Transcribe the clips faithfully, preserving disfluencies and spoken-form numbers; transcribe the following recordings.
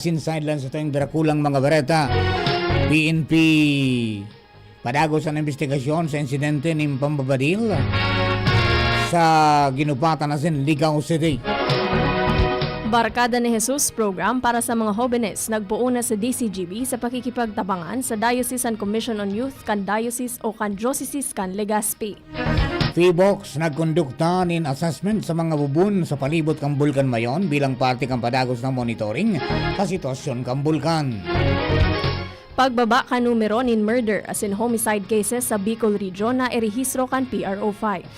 Sin sideline sa tuwing darakulang mga bareta, P N P padagos an imbestigasyon sa insidente nin pambabadil sa ginupatan na sin Ligao City. Barkada ni Jesus program para sa mga hobenes nagpoon na sa D C G B sa pakikipagtabangan sa Diocesan Commission on Youth kan diocese o kan diocese kan Legazpi. Phivolcs nagkondukta nin assessment sa mga bubon sa palibot kan Bulkan Mayon bilang parte kan padagos na monitoring sa sitwasyon kan bulkan. Pagbaba kan numero nin murder asin homicide cases sa Bicol Region na irehistro kan P R O five.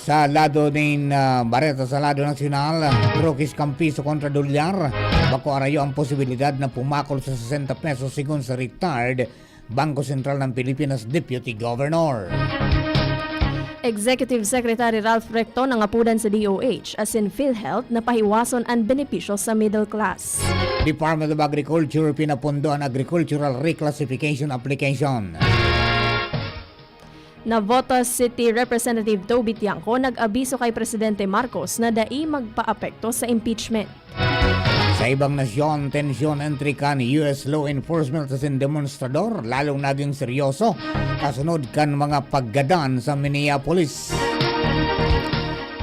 Sa lado nin ah, bareta sa lado nasyonal, Roque Escampizo kontra Doliar, bako arayo ang posibilidad na pumakol sa sesenta pesos segun sa retired Bangko Sentral ng Pilipinas Deputy Governor. Executive Secretary Ralph Recto nangapudan sa D O H asin PhilHealth na pahiwason an benepisyo sa middle class. Department of Agriculture pinapundo an agricultural reclassification application. Navotas City Representative Toby Tiangco nag-abiso kay Presidente Marcos na dai magpaapekto sa impeachment. Sa ibang nasyon, tensyon entre kan U S law enforcement asin demonstrador lalong naging seryoso kasunod kan mga paggadan sa Minneapolis.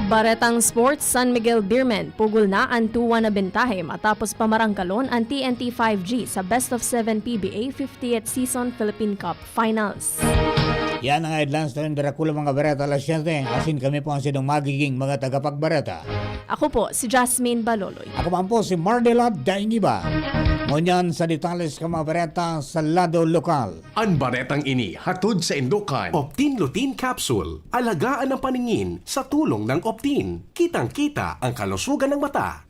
Baretang Sports, San Miguel Beermen pugol na an two one na bentahe matapos pamarangkalon an T N T five G sa Best of seven P B A fiftieth Season Philippine Cup Finals. Yan ang headlines na yung Dracula mga bareta alas siyete. Asin kami po ang sinong magiging mga tagapagbareta. Ako po si Jasmine Baloloy. Ako man po si Mardelad Daingiba. Ngunyan sa detalles ka mga bareta sa lado lokal. An baretang ini hatod sa Indokan. Optin Lutein Capsule. Alagaan ang paningin sa tulong ng Optin. Kitang-kita ang kalusugan ng mata.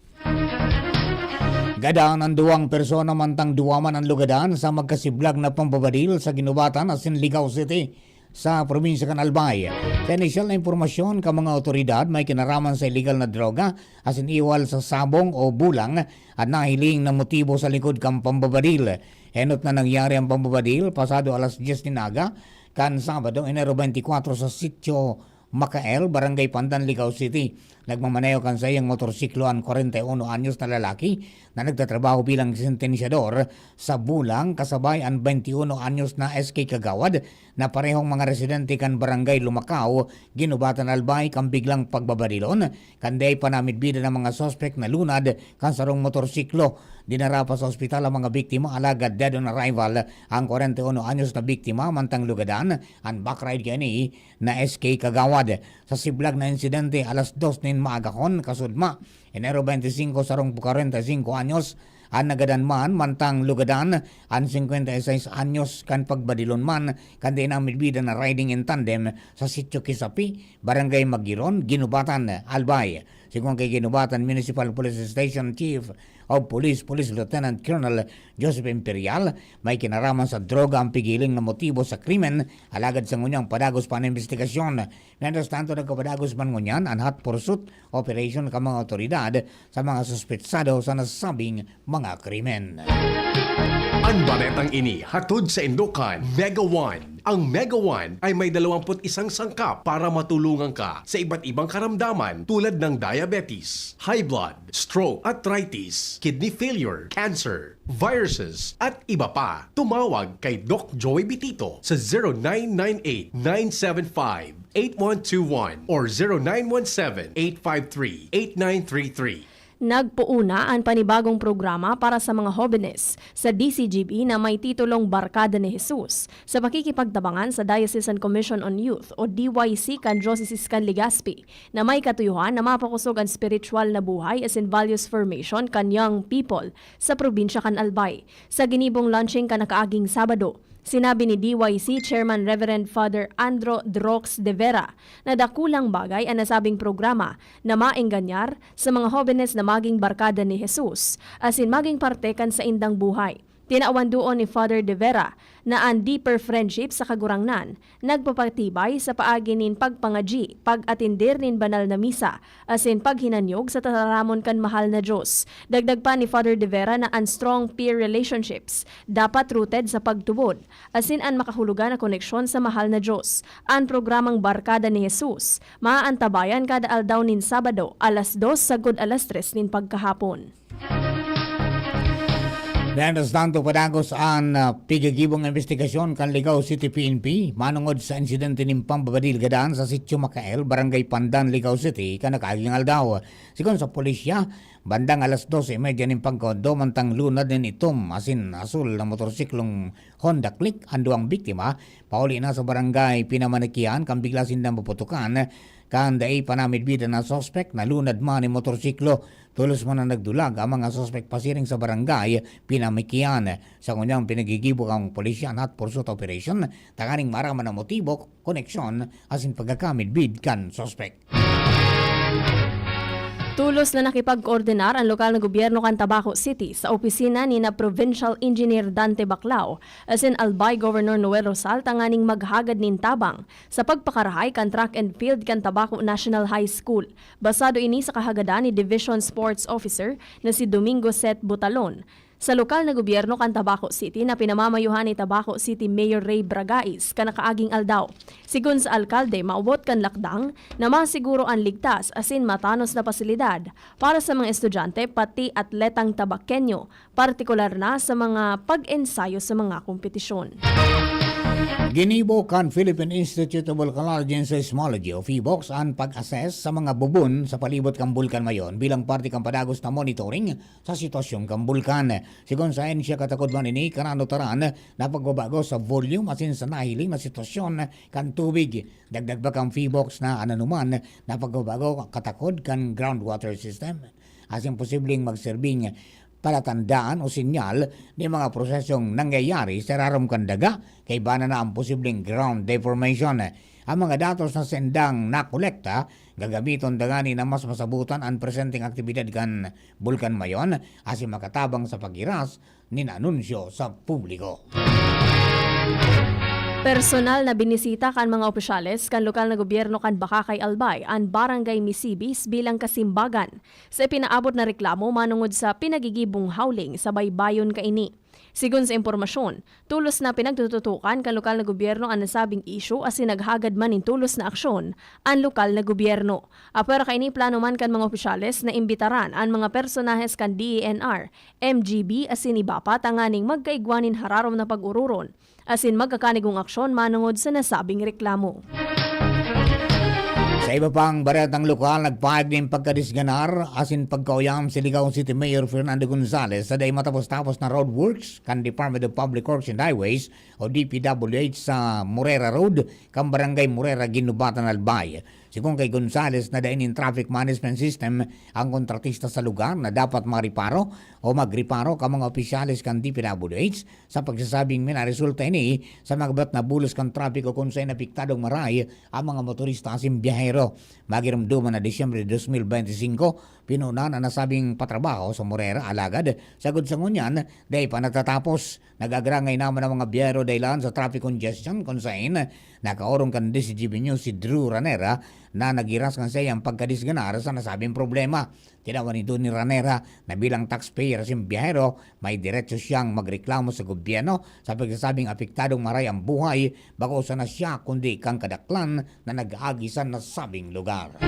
Gadan ang duwang persona mantang duwa man ang lugadan sa magkasiblag na pambabadil sa Ginubatan asin Ligao City sa probinsya kan Albay. Sa inisyal na impormasyon kan mga awtoridad, may kinaraman sa iligal na droga asin iwal sa sabong o bulang at nahiling na motibo sa likod kan pambabadil. Enot na nangyari ang pambabadil pasado alas dyes nin aga kan Sabado, Enero twenty-four sa Sitio Makael, Barangay Pandan, Ligao City. Nagmamaneho kan saiyang motorsiklo an kwarenta y uno anyos na lalaki na nagtatrabaho bilang sentensyador sa bulang, kasabay an twenty-uno anyos na S K Kagawad na parehong mga residente kan Barangay Lumacao, Ginubatan, Albay, kan biglang pagbabadilon kan dai pa namidbidan ang mga suspek na lunad kan sarong motorsiklo. Dinara pa sa ospital ang mga biktima, alagad dead on arrival ang kwarenta y uno anyos na biktima, mantang lugadan an backride kaini na S K Kagawad. Sa siblag na insidente, alas dos nin maagahon, kasudma, Enero twenty-five, sarong kwarenta y singko anyos an nagadan man, mantang lugadan an singkwenta y seis anyos kan pagbadilon man kan dai namidbidan na riding in tandem sa Sitio Kisapi, Barangay Magiron, Ginubatan, Albay. Sigon kay Ginubatan Municipal Police Station Chief of Police, Police Lieutenant Colonel Joseph Imperial, may kinaraman sa droga ang pigiling na motibo sa krimen, alagad sa ngunyan padagos pa an imbestigasyon. Mientras tanto, nagkapadagos man ngunyan an hot pursuit operation kan mga awtoridad sa mga suspetsado sa nasabing mga krimen. An baretang ini hatod sa Indokan, Mega One. Ang Mega One ay may dalawampu't isang sangkap para matulungan ka sa iba't ibang karamdaman tulad ng diabetes, high blood, stroke, arthritis, kidney failure, cancer, viruses, at iba pa. Tumawag kay Doc Joey Bitito sa zero nine nine eight, nine seven five, eight one two one or zero nine one seven, eight five three, eight nine three three. Nagpoona an panibagong programa para sa mga hobenes sa D C G B na may titulong Barkada ni Jesus, sa pakikipagtabangan sa Diocesan Commission on Youth o D Y C kan Diocese kan Legazpi, na may katuyohan na mapakosog an spiritual na buhay asin values formation kan young people sa probinsya kan Albay. Sa ginibong launching kan nakaaging Sabado, sinabi ni D Y C Chairman Reverend Father Andro Drox de Vera na dakulang bagay an nasabing programa na maengganyar sa mga hobenes na maging barkada ni Jesus asin maging parte kan saindang buhay. Tinawan duon ni Father De Vera na an deeper friendship sa Kagurangnan nagpapatibay sa paagi nin pagpangadyi, pag-atender nin banal na misa, asin paghinanyog sa tataramon kan mahal na Dios. Dagdag pa ni Father De Vera na an strong peer relationships dapat rooted sa pagtubod, asin an makahulogan na koneksyon sa mahal na Dios. An programang Barkada ni Jesus maaantabayan kada aldaw nin Sabado, alas dos sagkod alas tres nin pagkahapon. Mientras tanto, padagos an, ah, pigagibong imbestigasyon kan Ligao City P N P manongod sa insidente nin pambabadil gadan sa Sitio Makael, Barangay Pandan, Ligao City, kan nakaaging aldaw. Sigon sa pulisya, bandang alas dos y media nin pagkaondo, mantang lunad nin itom asin asul na motorsiklong Honda Click an duwang biktima, pauli na sa barangay Pinamanikian kan bigla sindang maputukan kan dai pa namidbidan na suspek. Nalunad man nin motorsiklo. Tolos man na nagdulag ang mga suspek pasiring sa barangay Pinamikian. Sa ngunyan, pinagigibo kan pulisya an hot pursuit operation tanganing maaraman an motibo, koneksyon asin pagkakamidbid kan suspek. Tolos na nakipagkoordinar an lokal na gobyerno kan Tabaco City sa opisina ni na Provincial Engineer Dante Baclao asin Albay Governor Noel Rosal tanganing maghagad nin tabang sa pagpakarahay kan track and field kan Tabaco National High School. Basado ini sa kahagadan ni Division Sports Officer na si Domingo Seth Butalon. Sa lokal na gobyerno kan Tabaco City na pinamamayuhan ni Tabaco City Mayor Ray Bragais kan nakaaging aldaw. Sigon sa alkalde, maabot kan lakdang na masiguro an ligtas asin matanos na pasilidad para sa mga estudyante pati atletang Tabakenyo, partikular na sa mga pag-ensayo sa mga kompetisyon. Ginibo kan Philippine Institute of Volcanology and Seismology o PHIVOLCS an pag-assess sa mga bubon sa palibot kan Bulkan Mayon bilang parte kan padagos na monitoring sa sitwasyon kan bulkan. Sigon sa ahensya, katakod man ini kan nataram na pagbabago sa volume asin sa nahiling na sitwasyon kan tubig. Dagdag pa kan PHIVOLCS na an anoman na pagbabago katakod kan groundwater system asin posibleng magserbing palatandaan o senyal nin mga prosesong nangyayari sa irarom kan daga, kaiba na an posibleng ground deformation. An mga datos na saindang nakolekta gagamiton tanganing mas masabotan an presenteng aktibidad kan Bulkan Mayon asin makatabang sa paghiras nin anunsyo sa publiko. Personal na binisita kan mga opisyales kan lokal na gobyerno kan Bacacay, Albay an Barangay Misibis bilang kasimbagan sa ipinaabot na reklamo manongod sa pinagigibong howling sa baybayon kaini. Sigon sa impormasyon, tolos na pinagtututukan kan lokal na gobyerno an nasabing isyu asin naghagad man nin tolos na aksyon an lokal na gobyerno. Apwera kaini, plano man kan mga opisyales na imbitaran an mga personahes kan D E N R, M G B asin iba pa tanganing magkaigwa nin hararom na pag-ororon asin magkakanigong aksyon manongod sa nasabing reklamo. Sa iba pang baretang lokal, nagpahayag nin pagkadisganar asin pagkauyam si Ligao City Mayor Fernando Gonzalez sa dai matapos-tapos na roadworks kan Department of Public Works and Highways o D P W H sa Morera Road kan Barangay Morera, Guinobatan, Albay. Sigon kay Gonzalez na dai nin traffic management system ang kontratista sa lugar na dapat mareparo o magreparo kan mga opisyales kan D P W H sa pagsasabing minaresulta ini sa magbat na bulos kan trapiko kun saen apektadong maray ang mga motorista asin biyahero. Magiromdoman na Disyembre dos mil bente singko, pinunan an nasabing patrabaho sa Morera, alagad sagod sa ngunyan, dai pa natatapos. Nag-agrangay naman ang mga biyahero dahilan sa traffic congestion kun saen nakaorong kan D C G B News si Drew Ranera na naghiras kan saiyang pagkadisganar sa nasabing problema. Tinawan nindo ni Ranera na bilang taxpayer asin biyahero, may diretso siyang magreklamo sa gobyerno sa pagsasabing apektadong maray ang buhay, bako sana siya kundi kan kadaklan na nag-aagi sa nasabing lugar.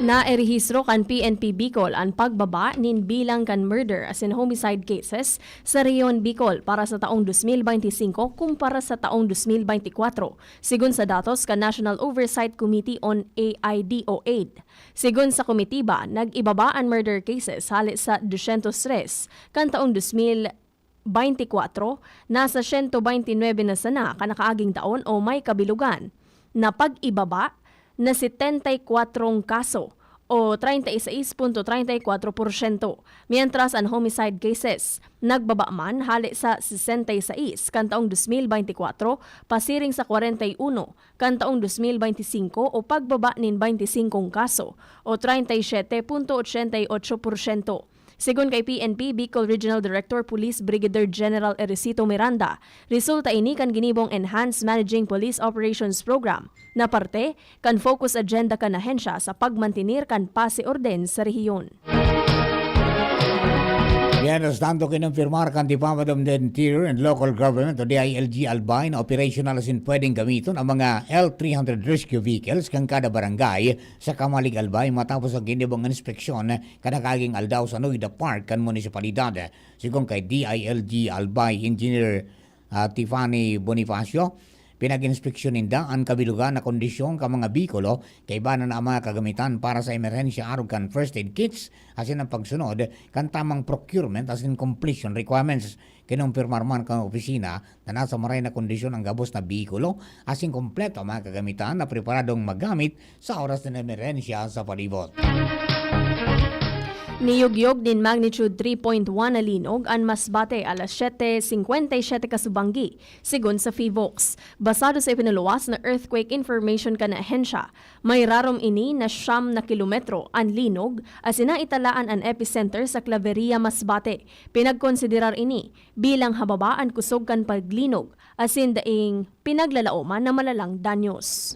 Nairehistro kan P N P Bicol an pagbaba nin bilang kan murder asin homicide cases sa Rehiyon Bicol para sa taong dos mil bente singko kumpara sa taong dos mil bente kwatro, sigon sa datos kan National Oversight Committee on A I D O aid. Sigon sa komitiba, nag-ibaba an murder cases hale sa dosyentos tres kan taong dos mil bente kwatro, nasa siyento bente nuebe na sana kan nakaaging taon o may kabilugan na pag-ibaba na setenta y kwatro kaso o treinta y seis punto treinta y kwatro porsyento, mientras an homicide cases nagbaba man hale sa sesenta y seis kan taong dos mil bente kwatro pasiring sa kwarenta y uno kan taong dos mil bente singko o pagbaba nin bente singkong kaso o treinta y siete punto ochenta y ocho porsyento. Sigon kay P N P Bicol Regional Director Police Brigadier General Erecito Miranda, resulta ini kan ginibong Enhanced Managing Police Operations Program na parte kan focus agenda kan ahensya sa pagmantener kan pasi orden sa rehiyon. Mientras tanto, kinumpirmar kan Department of the Interior and Local Government o D I L G Albay na operational asin pwedeng gamiton ang mga L three hundred rescue vehicles kan kada barangay sa Camalig, Albay matapos ang ginibong inspeksyon kan nakaaging aldaw sa Noida Park kan munisipalidad. Sigon kay D I L G Albay Engineer ah, Tiffany Bonifacio, pinag-inspeksyon ninda an kabilugan na kondisyon kan mga bikolo, kaiba na ang mga kagamitan para sa emerhensya arog kan first aid kits asin ang pagsunod kan tamang procurement asin completion requirements. Kinumpirmar man kan opisina na nasa maray na kondisyon ang gabos na bikolo asin kompleto ang mga kagamitan na preparadong magamit sa oras ng emerhensya sa palibot. Niyugyog nin magnitude three point one na linog an Masbate alas siyete cincuenta y siete kasubanggi, sigon sa PHIVOLCS. Basado sa ipinuluwas na earthquake information kan ahensya, may rarom ini na siyam na kilometro an linog asin naitalaan an epicenter sa Claveria, Masbate. Pinagkonsiderar ini bilang hababa an kusog kan paglinog asin daing pinaglalaoman na malalang danyos.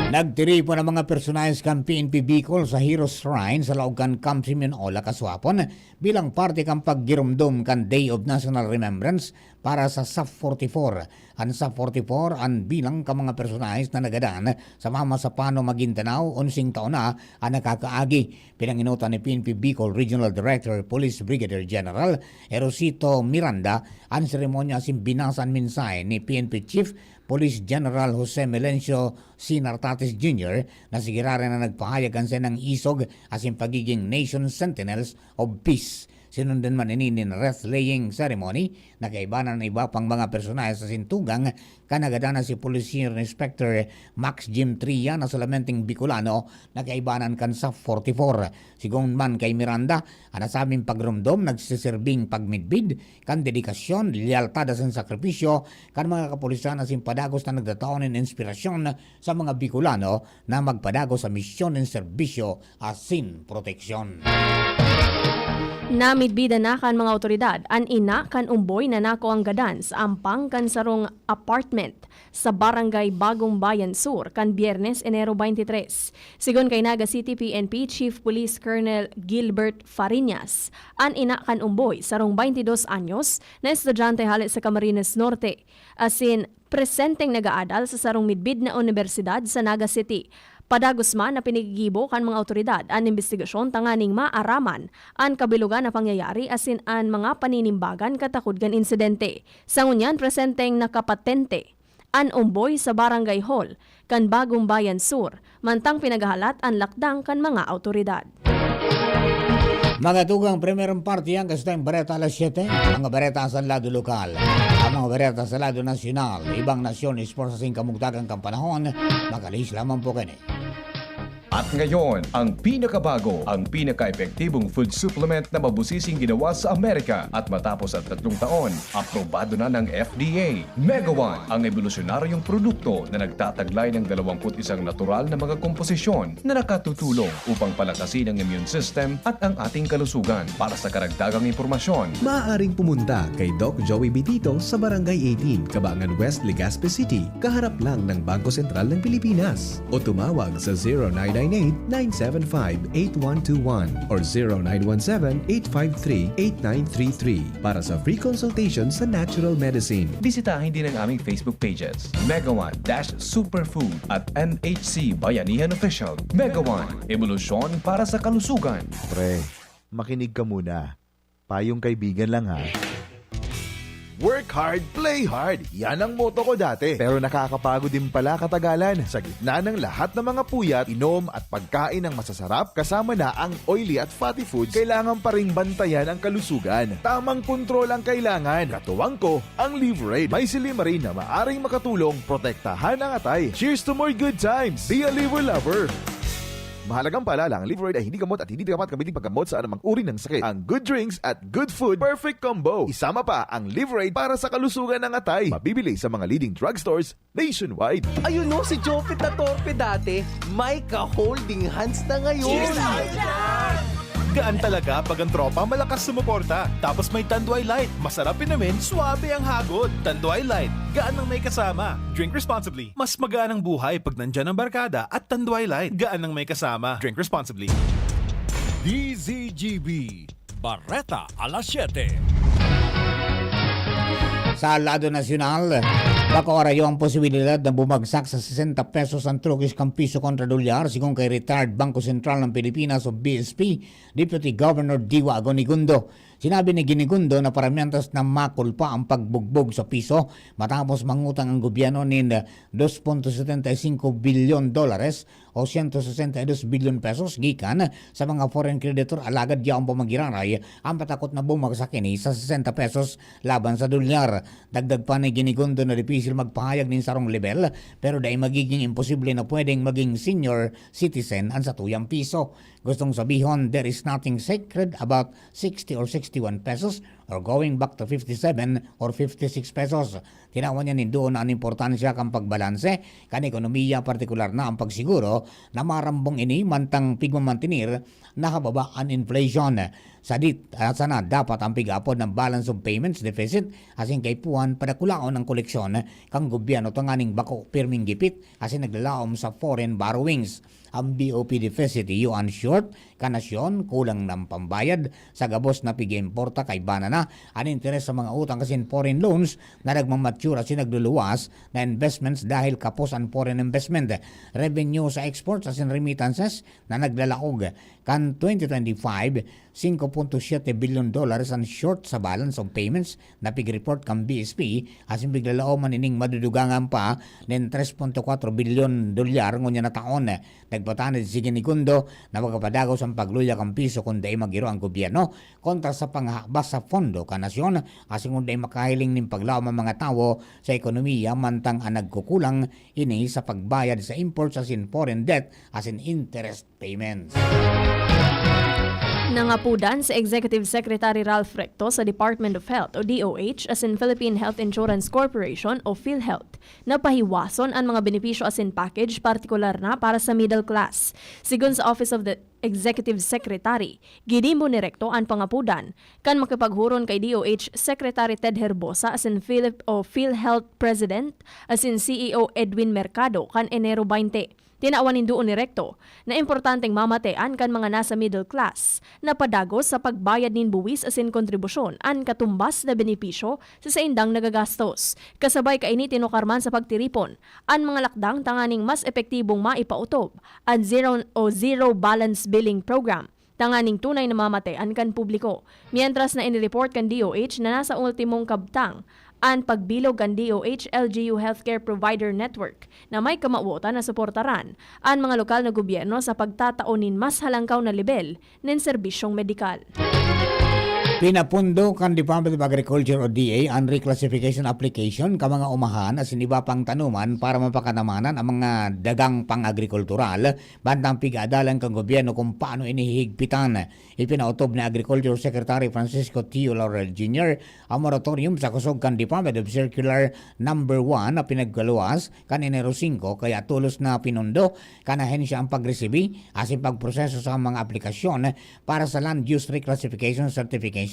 Nagtiripon ang mga personahes kan P N P Bicol sa Heroes Shrine sa laog kan Camp Simeon Ola kasuapon bilang parte kan paggiromdom kan Day of National Remembrance para sa SAF forty-four. An SAF forty-four an bilang kan mga personahes na nagadan sa Mama Sapano, Maguindanao, onseng taon na an nakakaagi. Pinangenotan ni P N P Bicol Regional Director Police Brigadier General Erosito Miranda an seremonya asin binasa an mensahe ni P N P Chief Police General Jose Melencio C. Nartates Junior na si giraray na nagpahayag kan saindang isog asin pagiging Nation Sentinels of Peace. Sinundan man ini nin wreath-laying ceremony na kaiba na an iba pang mga personahe sa sintugang, kan nagadan na si Police Senior Inspector Max Jim Tria na solamente Bicolano na kaibanan kan SAF forty-four. Sigon man kay Miranda, an nasabing pagromdom nagsiserbing pagmidbid kan dedikasyon, lealtad asin sakripisyo kan mga kapulisan asin padagos na nagtatao nin inspirasyon sa mga Bicolano na magpadagos sa misyon nin serbisyo asin proteksyon. Namidbidan na kan mga awtoridad an ina kan omboy na nakuang gadan sa ampang kan sarong apartment sa Barangay Bagong Bayan Sur kan Biyernes, Enero twenty-three. Sigon kay Naga City P N P Chief Police Colonel Gilbert Fariñas, an ina kan omboy, sarong twenty-dos anyos, na estudyante hale sa Camarines Norte, asin presenteng nag-aadal sa sarong midbid na unibersidad sa Naga City. Padagos man na pinigigibo kan mga awtoridad an imbestigasyon tanganing maaraman an kabilugan na pangyayari asin an mga paninimbagan katakod kan insidente. Sa ngunyan, presenteng nakapatente an omboy sa Barangay Hall kan Bagong Bayan Sur, mantang pinaghahalat an lakdang kan mga awtoridad. Mga tugang, primerong parte yan, kastang bareta alas siyete, mga bareta sa lado lokal. Ang mga bareta sa lado nasyonal, ibang nasyon, sports sa singkamugtagang kan panahon, makalihis lamang po kini. At ngayon, ang pinakabago, ang pinaka-epektibong food supplement na mabusising ginawa sa Amerika at matapos ang tatlong taon, aprobado na ng F D A. Mega One, ang ebolusyonaryo produkto na nagtataglay ng dalawampu't isang natural na mga komposisyon na nakatutulong upang palakasin ang immune system at ang ating kalusugan. Para sa karagdagang impormasyon, Maaaring pumunta kay Doc Joey Bitito sa Barangay eighteen, Cabangan West, Legazpi City, kaharap lang ng Bangko Sentral ng Pilipinas. O tumawag sa zero nine nine eight, nine seven five, eight one two one or zero nine one seven, eight five three, eight nine three three para sa free consultation sa natural medicine. Bisitahin din ang aming Facebook pages, Mega One dash Superfood at M H C Bayanihan Official. Mega One, ebolusyon para sa kalusugan. Pre, makinig ka muna. Payong kaibigan lang ha. Work hard, play hard. Yan ang motto ko dati. Pero nakakapagod din pala katagalan. Sa gitna ng lahat ng mga puyat, inom at pagkain ng masasarap, kasama na ang oily at fatty foods, kailangan pa ring bantayan ang kalusugan. Tamang kontrol ang kailangan. Katuwang ko, ang Liverade. May silymarin na maaring makatulong protektahan ang atay. Cheers to more good times! Be a Liver Lover! Mahalagang paalala, ang Liverade ay hindi gamot at hindi dapat gamitin paggamot sa anumang uri ng sakit. Ang good drinks at good food, perfect combo. Isama pa ang Liverade para sa kalusugan ng atay. Mabibili sa mga leading drugstores nationwide. Ayun no, si Jopet na torpe dati, may ka-holding hands na ngayon. Gaan talaga pag ang tropa malakas sumuporta. Tapos may Tanduay Light. Masarap inumin, suabe ang hagod. Tanduay Light. Gaan ang may kasama. Drink responsibly. Mas magaan ang buhay pag nandyan ang barkada at Tanduay Light. Gaan ang may kasama. Drink responsibly. D Z G B, Bareta alas siyete. Sa lado nasyonal, bako arayo ang posibilidad na bumagsak sa sesenta pesos ang Turkish kan piso kontra dolyar, sigon kay retired Bangko Sentral ng Pilipinas o B S P Deputy Governor Diwa Agonigundo. Sinabi ni Ginigundo na paramientos na makulpa ang pagbugbog sa piso matapos mangutang ang gobyerno nin dos punto setenta y cinco bilyon dolares o siyento sesenta y dos bilyon pesos gikan sa mga foreign creditor, alagad yaon pa magiraray ang patakot na bumagsak ini sa sesenta pesos laban sa dolyar. Dagdag pa ni Ginigundo na dipisil magpahayag nin sarong lebel, pero dai magiging imposible na pwedeng maging senior citizen an satuyang piso. Gustong sabihon, there is nothing sacred about sixty or sixty-one pesos or going back to fifty-seven or fifty-six pesos. Tinawan niya nin duon na an importansya kan pagbalanse kan ekonomiya, partikular na ang pagsiguro na marambong ini mantang pigmamantenir na hababa an inflation. Sadit, ah, sana dapat ang pig-aapod na balance of payments deficit asin kaipuhan padakulaon ang koleksyon kan gobyerno tanganing bako pirming gipit asin naglalaom sa foreign borrowings. Ang B O P deficit iyo an short kan nasyon, kulang na pambayad sa gabos na pig-importa kaiba na na an interes sa mga utang asin foreign loans na nagmamature asin nagluluwas na investments dahil kapos an foreign investment, revenue sa exports asin remittances na naglalaog. Kan twenty twenty-five, singko punto siyete bilyon dollars an short sa balance of payments na pig-report kan B S P, asin piglalaoman ining madudugangan pa nin tres punto kwatro bilyon dolyar ngunyan na taon. Nagpatanid si Ginigundo na makapadagos ang pagluya kan piso kun dai magiro ang gobyerno kontra sa panghabas sa pondo kan nasyon, asin kun dai makahiling nin paglaom ang mga tawo sa ekonomiya mantang an nagkukulang ini sa pagbayad sa imports asin foreign debt asin interest payments. Nangapodan si Executive Secretary Ralph Recto sa Department of Health o D O H asin Philippine Health Insurance Corporation o PhilHealth na pahiwason an mga benepisyo asin package, partikular na para sa middle class. Sigon sa Office of the Executive Secretary, ginibo ni Recto an pangapodan kan makipaghuron kay D O H Secretary Ted Herbosa asin Philip o PhilHealth President asin C E O Edwin Mercado kan Enero twenty. Tinawan nin duon ni Recto na importanteng mamatean kan mga nasa middle class na padagos sa pagbayad nin buwis asin kontribusyon an katumbas na benepisyo sa saindang nagagastos. Kasabay kaini, tinukar man sa pagtiripon an mga lakdang tanganing mas epektibong maipautob an zero o zero balance billing program tanganing tunay na mamatean kan publiko. Mientras na inireport kan D O H na nasa ultimong kabtang an pagbilog kan D O H L G U Healthcare Provider Network na may kamawotan na suportaran an mga lokal na gobyerno sa pagtatao nin mas halangkaw na lebel nin serbisyong medikal. Pinapundo kan Department of Agriculture o D A an reclassification application kan mga umahan asin iba pang tanuman para mapakanamanan ang mga dagang pang-agrikultural, bantang pig-aadalan kan gobyerno kung paano ini hihigpitan. Ipinautob ni Agriculture Secretary Francisco Tio Laurel Junior ang moratorium sa kusog kan Department of Circular Number One na pinagkaluwas kan Enero singko, kaya tolos na pinundo kan ahensya ang pagresibi asin pagproseso sa mga aplikasyon para sa Land Use Reclassification Certification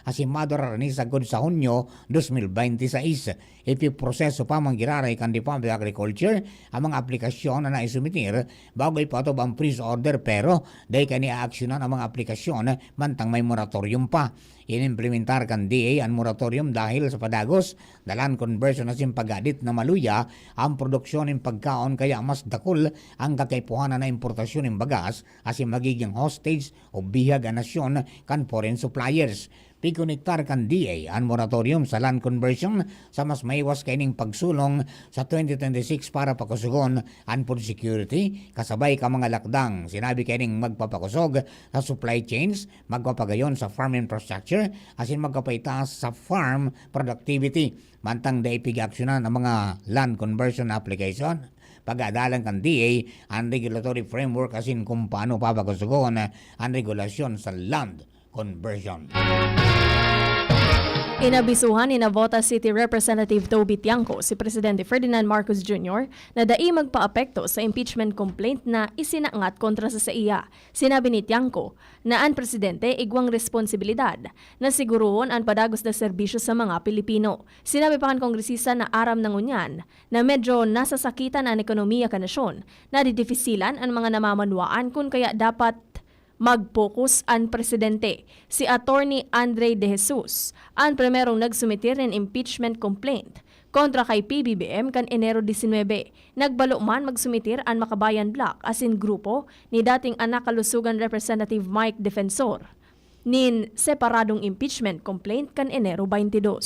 asin madurara ini sagkod sa Hunyo dos mil bente y seis. Ipiproseso pa man giraray kan Department of Agriculture ang mga aplikasyon na naisumitir bago ipatob ang freeze order, pero dai kaini aaksyonan ang mga aplikasyon mantang may moratorium pa. Inimplementar kan D A an moratorium dahil sa padagos na land conversion asin pag-adit na maluya ang produksyon nin pagkaon, kaya mas dakul ang kakaipuhanan na importasyon nin bagas asin magiging hostage o bihag an nasyon kan foreign suppliers. Pikonektar kan D A an moratorium sa land conversion sa mas maiwas kaining pagsulong sa twenty twenty-six para pakusugon an food security kasabay kan mga lakdang sinabi kaining magpapakusog sa supply chains, magpapagayon sa farm infrastructure asin magpapaitaas sa farm productivity. Mantang dai pig-aaksyonan ang mga land conversion application, pag-aadalan kan D A an regulatory framework asin kung paano papakusugon an regulasyon sa land conversion. Inabisuhan ni Navotas City Representative Toby Tiangco si Presidente Ferdinand Marcos Junior na dai magpaapekto sa impeachment complaint na isinangat kontra sa saiya. Sinabi ni Tiangco na an presidente igwang responsibilidad na sigurohon an padagos na serbisyo sa mga Pilipino. Sinabi pa kan kongresista na aram na ngunyan na medyo nasasakitan an ekonomiya kan nasyon, nadidifisilan an mga namamanwaan kun kaya dapat mag-focus an presidente. Si Attorney Andre De Jesus an primerong nagsumitir nin impeachment complaint kontra kay P B B M kan Enero disinwebe. Nagbalo man magsumitir an Makabayan Bloc asin grupo ni dating Anak Kalusugan Representative Mike Defensor nin separadong impeachment complaint kan Enero twenty-two.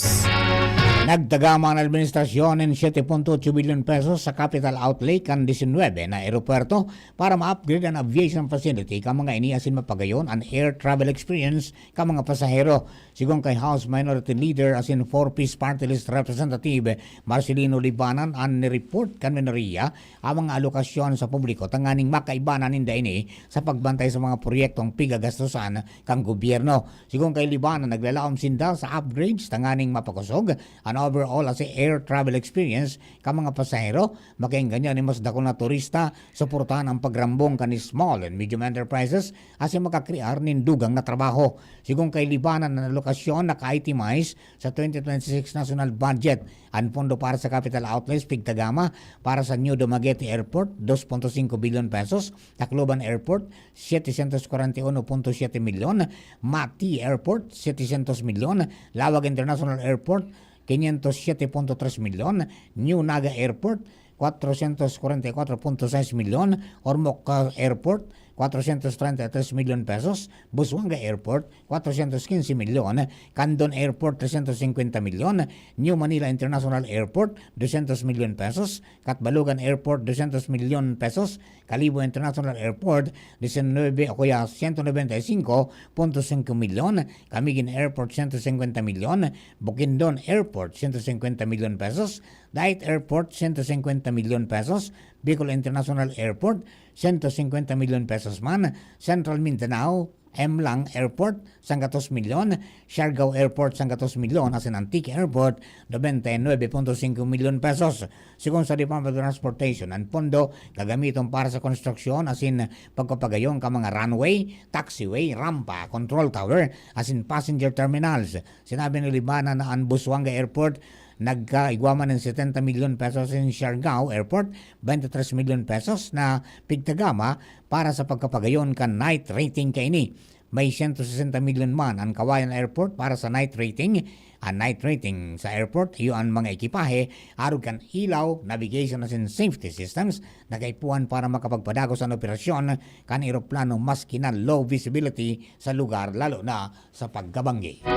Nagtagama an administrasyon nin siete punto ocho bilyon pesos sa capital outlay kan disinwebe na eropuwerto para ma-upgrade an aviation facility kan mga ini asin mapagayon an air travel experience kan mga pasahero. Sigon kay House Minority Leader asin Four Ps Party List Representative Marcelino Libanan, an ni-report kan minorya ang mga alokasyon sa publiko tanganing makaibanan ninda ini sa pagbantay sa mga proyektong pigagastusan kan gobyerno. Sigon kay Libanan, naglalaom sinda sa upgrades tanganing mapakosog an overall asin air travel experience kan mga pasahero, makaengganyo nin mas dakul na turista, suportahan ang pagrambong kan small and medium enterprises asin makakrear nin dugang na trabaho. Sigon kay Libanan, an alokasyon naka-itemize sa twenty twenty-six national budget. An pondo para sa capital outlays pigtagama para sa New Dumaguete Airport, dos punto singko bilyon pesos, Tacloban Airport, setecientos kwarenta y uno punto siete milyon, Mati Airport, setecientos milyon, Laoag International Airport, quinientos siete punto tres milyon, New Naga Airport, cuatrocientos cuarenta y cuatro punto seis milyon, Ormoc, ah, Airport, cuatrocientos treinta y tres milyon pesos, Busuanga Airport, cuatrocientos quince milyon, Candon Airport, trescientos cincuenta milyon, New Manila International Airport, doscientos milyon pesos, Catbalogan Airport, doscientos milyon pesos, Kalibo International Airport, diecinuebe o kaya ciento noventa y cinco punto cinco milyon, Camiguin Airport, ciento cincuenta milyon, Bukidnon Airport, ciento cincuenta milyon pesos, Dait Airport, ciento cincuenta milyon pesos, Bicol International Airport, ciento cincuenta milyon pesos man, Central Mindanao, Emlang Airport, sanggatos milyon, Siargao Airport, sanggatos milyon, asin Antique Airport, noventa y nuebe punto singko milyon pesos. Sigon sa Department of Transportation, an pondo gagamiton para sa konstruksyon asin pagpapagayon kan mga runway, taxiway, rampa, control tower, asin passenger terminals. Sinabi ni Libana na an Busuanga Airport nagkaigwa man nin setenta milyon pesos, asin Siargao Airport, twenty-three milyon pesos na pigtagama para sa pagkapagayon kan night rating kaini. May sento sesenta milyon man an Kawayan Airport para sa night rating. An night rating sa airport, iyo an mga ekipahe, arog kan ilaw, navigation asin safety systems na kaipuhan para makapagpadagos an operasyon kan eroplano maski na low visibility sa lugar, lalo na sa pagkabanggi.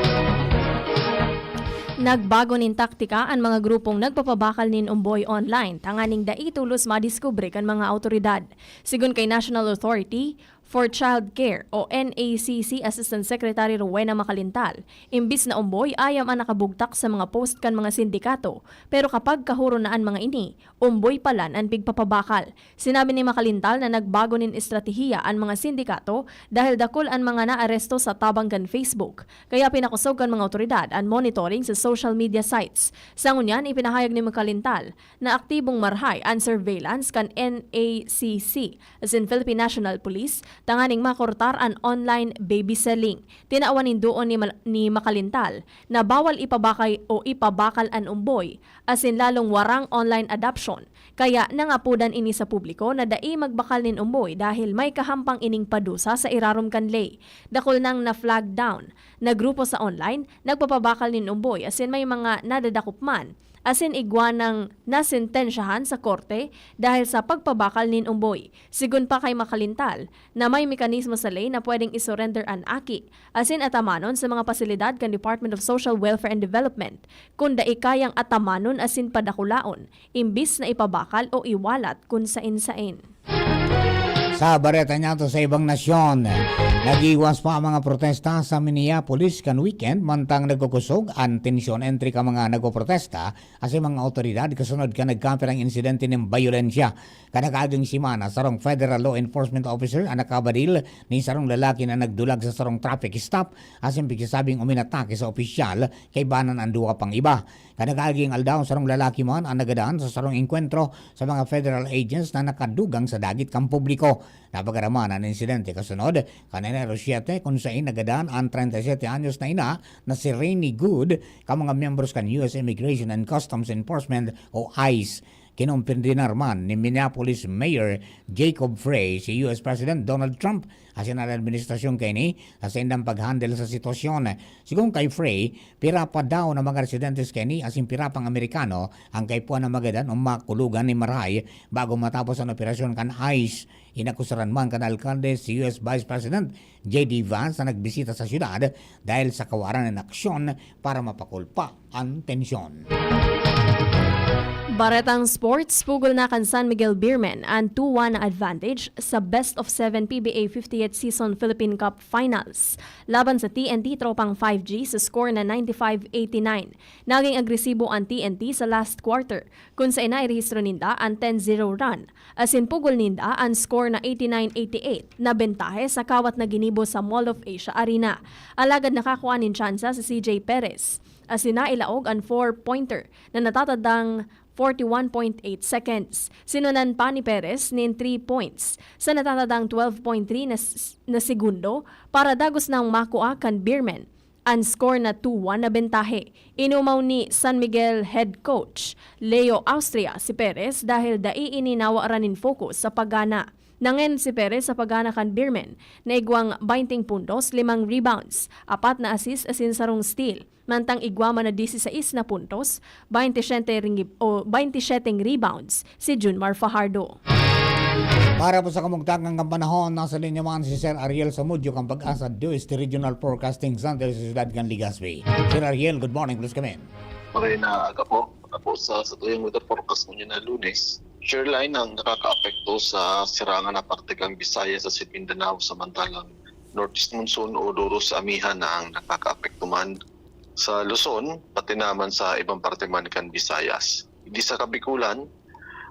Nagbago nin taktika an mga grupong nagpapabakal nin umboy online tanganing dai tolos madiskubre kan mga awtoridad. Sigon kay National Authority for Child Care o N A C C Assistant Secretary Rowena Macalintal, imbis na umboy, ayam an nakabugtak sa mga post kan mga sindikato, pero kapag kahuro na an mga ini, umboy palan an pigpapabakal. Sinabi ni Macalintal na nagbago nin estratehiya an mga sindikato dahil dakul an mga naaresto sa tabang kan Facebook, kaya pinakosog kan mga awtoridad an monitoring sa social media sites. Sa ngunyan, ipinahayag ni Macalintal na aktibong marahay an surveillance kan N A C C, asin Philippine National Police, tanganing makortar an online baby selling. Tinawan nin duon ni Mal-, ni Macalintal na bawal ipabakay o ipabakal an umboy, asin lalong warang online adoption. Kaya nangapodan ini sa publiko na dai magbakal nin umboy dahil may kahampang ining padusa sa irarom kan ley. Dakul nang na-flag down na grupo sa online nagpapabakal nin umboy asin may mga nadadakop man, asin igwa nang nasentensyahan sa korte dahil sa pagpabakal nin umboy. Sigon pa kay Macalintal na may mekanismo sa ley na pwedeng i-surrender an aki asin atamanon sa mga pasilidad kan Department of Social Welfare and Development kun dai kayang atamanon asin padakulaon, imbis na ipabakal o iwalat kun saen-saen. Sa bareta niyato sa ibang nasyon, Nag-iwas pa ang mga protesta sa Minneapolis kan weekend, mantang nagkukusog an tensyon entre kan mga nagpoprotesta asin mga awtoridad kasunod kan nagkapirang insidente nin bayolensya. Kan nakaaging semana, sarong federal law enforcement officer an nakabadil nin sarong lalaki na nagdulag sa sarong traffic stop asin pigsasabing uminatake sa opisyal kaiba an duwa pang iba. Kan nakaaging aldaw, sarong lalaki man an nagadan sa sarong engkwentro sa mga federal agents na nakadugang sa dagit kan publiko. Napagarama an insidente kasunod kan Enero siete, kun saen nagadan an treinta y siete anyos na ina na si Rainy Good kan mga miyembros kan U S Immigration and Customs Enforcement o ice. Kinumpirdinar man ni Minneapolis Mayor Jacob Frey si U S President Donald Trump asin an administrasyon kaini sa saindang pag-handle sa sitwasyon. Sigon kay Frey, pira pa daw na mga residentes kaini asin pira pang Amerikano ang kaipuhan na magadan o makulogan nin marahay bago matapos an operasyon kan ice. Inakusaran man kan alkalde si U S Vice President J D Vance na nagbisita sa syudad dahil sa kawaran nin aksyon para mapakulpa an tensyon. Baretang sports, pugol na kan San Miguel Beermen an two one na advantage sa best of seven P B A fiftieth Season Philippine Cup Finals laban sa T N T Tropang five G sa score na ninety-five eighty-nine. Naging agresibo an T N T sa last quarter, kun saen nairehistro ninda an ten zero run, asin pugol ninda an score na eighty-nine eighty-eight na bentahe sa kawat na ginibo sa Mall of Asia Arena. Alagad nakakua nin tsansa si C J Perez, asin nailaog an four-pointer na natatadang forty-one point eight seconds. Sinunan pa ni Perez nin three points sa natatadang twelve point three na, s- na segundo para dagos nang makua kan Beermen an score na two one na bentahe. Inumaw ni San Miguel head coach Leo Austria si Perez dahil dai ini nawaran nin focus sa paggana. Nangen si Perez sa paggana kan Beermen na igwang baynte puntos, limang rebounds, apat na assist asin sarong steal. Mantang igwa man na dieciséis na puntos, baynte siyete ring, o baynte siyete rebounds si Junmar Fajardo. Para po sa kamugtakan kan panahon, nasa linya man si Sir Ariel Samudio kan Pag-asa Dewey Regional Forecasting Center sa siyudad kan Legazpi. Sir Ariel, good morning, please come in. Maray na aga po. Tapos sa, sa tuyang weather forecast ngunyan na Lunes, shear line ang nakakaapekto sa sirangan na parte kan Visayas asin Mindanao, samantalang northeast monsoon o duro sa amihan na ang nakakaapekto man sa Luzon, pati naman sa ibang parte man kan Visayas. Di sa Kabikulan,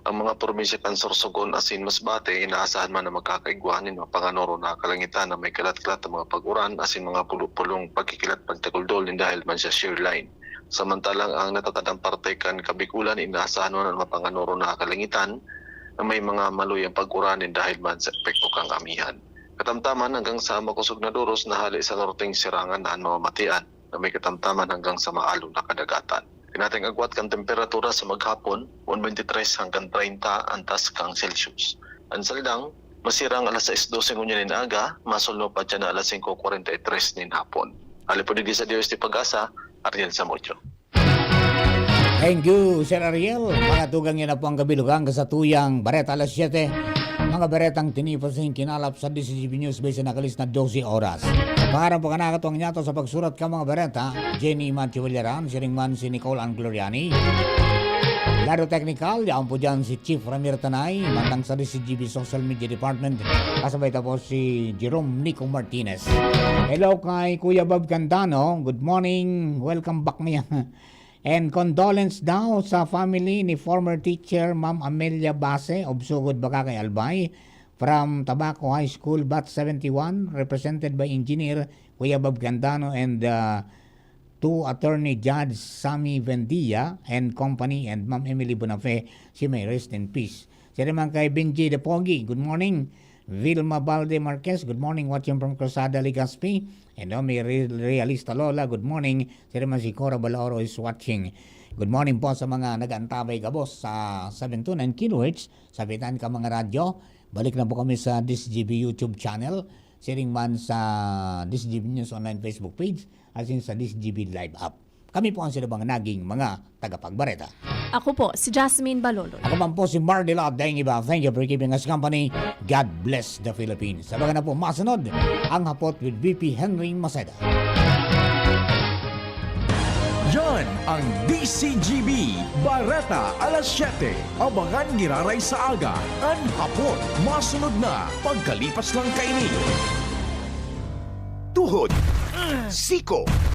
ang mga probinsya kan Sorsogon asin Masbate inaasahan man na magkakaigwa nin mapanganoro na kalangitan na may kalat-kalat na mga pag-uran asin mga pulo-pulong pagkikilat pagtaguldol nin dahil man sa shear line. Samantalang ang natatadang parte kan Kabikulan inaasahan man na mapanganoro na kalangitan na may mga maluyang pag-uran nin dahil man sa epekto kan amihan. Katamtaman hanggang sa makosog na doros na hale sa norteng sirangan na an mamamatian na may katamtaman hanggang sa maalon na kadagatan. Kan ating agwat kan temperatura sa maghapon, one twenty-three hanggang treinta ang taas kan Celsius. An saldang, masirang alas sais dose ngunyan nin aga, masulno pa dyan na alas singko kwarenta y tres nin hapon. Hale po digdi sa Diyos di Pag-asa, Ariel Samudio. Thank you, Sir Ariel. Mga tugang, yan na po ang kabilugan sa tuyang Bareta alas siyete. Mga baretang tinipos ng kinalap sa D C G B News Base na kalis na dose oras. Para po kanakatwang niyato sa pagsurat ka mga bareta, Jenny Matthew Villaran, siring man si Nicole Ann Gloriani. Lado teknikal, yaon po dyan si Chief Ramir Tanay, mantang sa D C G B Social Media Department, kasabay tapos si Jerome Nico Martinez. Hello kay Kuya Bob Candano, good morning, welcome back niya. And condolence daw sa family ni former teacher Ma'am Amelia Base of Sugod, Bacacay, Albay, from Tabaco High School, Batch seventy-one, represented by Engineer Kuya Bob Candano and uh, to Attorney Judge Sammy Vendia and company and Ma'am Emily Bonafe, she may rest in peace. Siya naman kay Benji the Pogi, good morning. Vilma Balde Marquez, good morning, watching from Cruzada, Legazpi. And Omi Re- Realista Lola, good morning. Siya naman si Cora Balaoro is watching. Good morning po sa mga nag-aantabay gabos sa seven two nine kilohertz sa bitan ka mga radyo. Balik na po kami sa D C G B YouTube channel. Siring man sa D C G B News Online Facebook page, asin sa D C G B Live app. Kami po ang sinubang naging mga tagapagbareta. Ako po, si Jasmine Balolo. Ako man po si Mardila Daingiba. Thank you for keeping us company. God bless the Philippines. Abangan na po masunod ang Hapot with V P Henry Maceda. Yan ang D C G B, Bareta alas siyete. Abangan giraray sa aga, an hapot. Masunod na, pagkalipas lang kaini. Tuhod, siko,